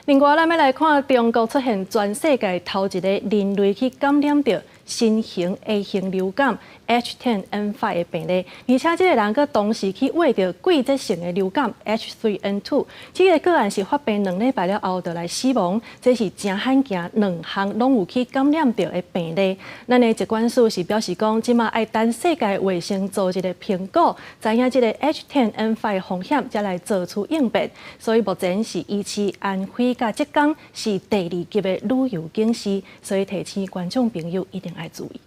另外，咱欲來看中國出現全世界頭一個人類去感染著新型 A 型流感 H10N5 的病例，而且這個人閣同時去患著季節性的流感 H3N2，這個個案是發病2禮拜了後就來死亡，這是誠罕見兩項攏有去感染著的病例。咱的疾管署是表示講，這馬愛等世界衛生組織的評估，知影這個 H10N5 的風險，才來做出應變。所以目前是維持安徽佮浙江是第二級的旅遊警示，所以提醒觀眾朋友一定愛注意。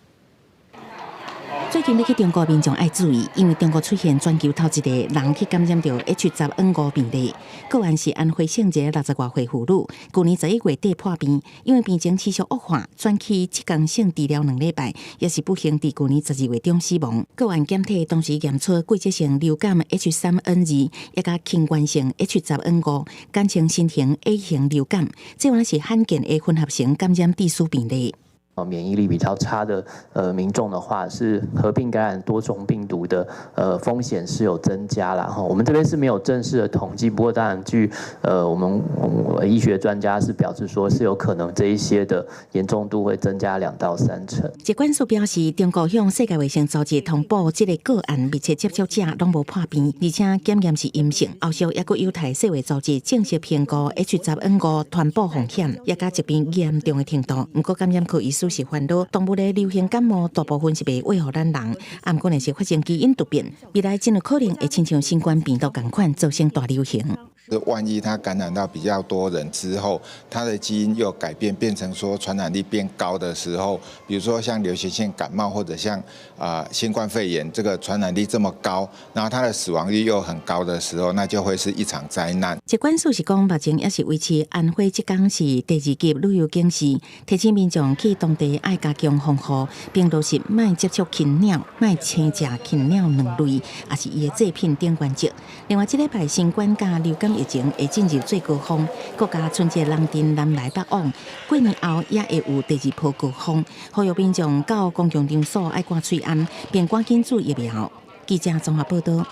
最近欲去中國民眾愛注意，因為中國出現全球頭一個人去感染著 H10N5病例。個案是安徽省一个60外歲婦女，舊年11月底破病，因為病情持續惡化，轉去浙江省治療2禮拜，也是不幸佇舊年12月中死亡。個案檢體同時驗出季節性流感 H3N2，抑佮輕原性 H10N5，簡稱新型 A 型流感，這原來是罕見的混合型感染致死病例。免疫力比較差的民眾的話，是合併感染多種病毒的風險是有增加啦。哈，我們這邊是沒有正式的統計，不過當然據我們醫學專家是表示說，是有可能這一些的嚴重度會增加2到3成。疾管署表示，中國向世界衛生組織通報這個個案密切接觸者攏無破病，而且檢驗是陰性。後續猶閣有待世衛組織正式評估 H10N5傳播風險，抑佮疾病嚴重的程度。毋過感染科醫師是煩惱，動物的流行感冒大部分是袂遺予咱人，毋過若是發生基因突變，未來真有可能會親像新冠病毒仝款造成大流行。萬一它感染到比較多人之後，它的基因又改變，變成說傳染力變高的時候，比如說像流行性感冒或者像新冠肺炎這個傳染力這麼高，然後它的死亡率又很高的時候，那就會是一場災難。疾管署是講，目前猶是維持安徽浙江是第二級旅遊警示，提醒民眾去當地愛加強防護，並落實莫接觸禽鳥、莫生食禽鳥卵類，抑是伊的製品等原則。另外，這禮拜新冠佮流感疫情會進入最高峰，國家春節人陣南來北往，過年後也會有第二波高峰，呼籲民眾到公共場所愛掛喙罨，並趕緊注疫苗。記者綜合報道。